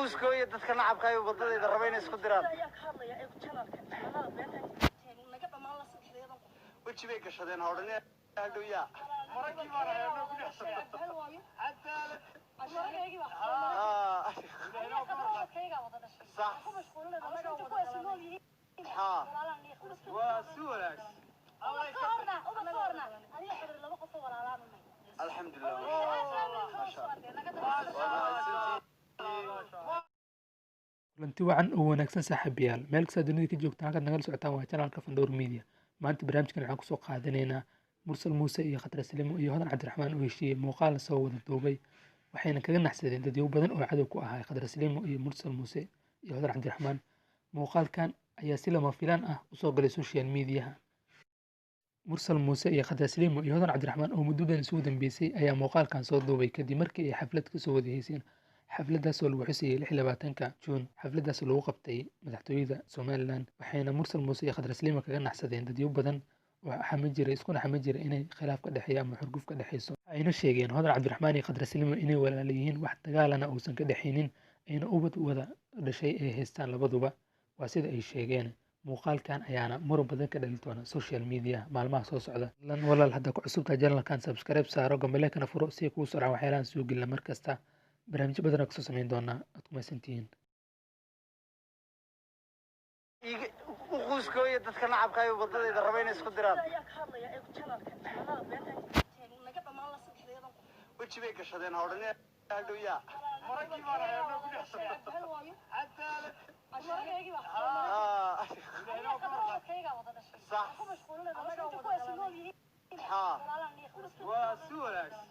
Quuskooya dadka nacabka ay wadadayda raba inay isku diraan. Weji bay gashadeen hodhane hadhow yaa. Sax. Haa. Waa si wanaagsan. Alxamdulilah. Maasha Allah. Waa mahadsantihiin. Kulanti wacan oo wanaagsan saaxiibayaal, meel kasta dunida ka joogtaan, halkaad nagala socotaan waa channelka Fandor Media. Maanta barnaamijkan waxaan kusoo qaadanaynaa Mursal Muuse iyo Khadra Salimo iyo Hodan Cabdiraxmaan oo heshiiyey, muuqaal soo wada duubay, waxayna kaga naxsadeen dadyo badan oo cadow ku ahaa Khadra Salimo iyo Mursal Muuse iyo Hodan Cabdiraxmaan. Muuqaalkan ayaa si lama filaan ah usoo galay social mediaha. Mursal Muuse iyo Khadra Salimo iyo Hodan Cabdiraxmaan oo muddo badan isugu dambeysay ayaa muuqaalkan soo duubay kadib markii ay xaflad kasoo wada heyseen, xafladaas oo lagu xusayay 26-ka Juun, xafladaas oo lagu qabtay madaxtooyada Somaliland. Waxayna Mursal Muuse iyo Khadra Salimo kaga naxsadeen dadyo badan oo xami jiray, iskuna xami jiray inay khilaaf ka dhexeeyo ama xurguf ka dhexeyso. Waxayna sheegeen Hodan Cabdiraxmaan iyo Khadra Salimo inay walaala yihiin, wax dagaalana uusan ka dhexeynin, ayna ubad wada dhashay ay haystaan labaduba, waa sida ay sheegeen. Muuqaalkan ayaana muran badan ka dhali doona social media maalmaha soo socda. Lan walaal, hadda ku cusubtahay channelkan, subscribe saaro, gambaleelkana furo si ay kugu soo dhacaan waxyaalahan soo gelina mar kasta. Barnaamijyo badan oo kasoo samayn doonaa. Aad ku mahadsantihiin. U quuskooya dadka nacabka ay wadadayda raba inay isku diraan. Weji bay gashadeen hodhane hadhow yaa. Sax. Haa. Waa si wanaagsan.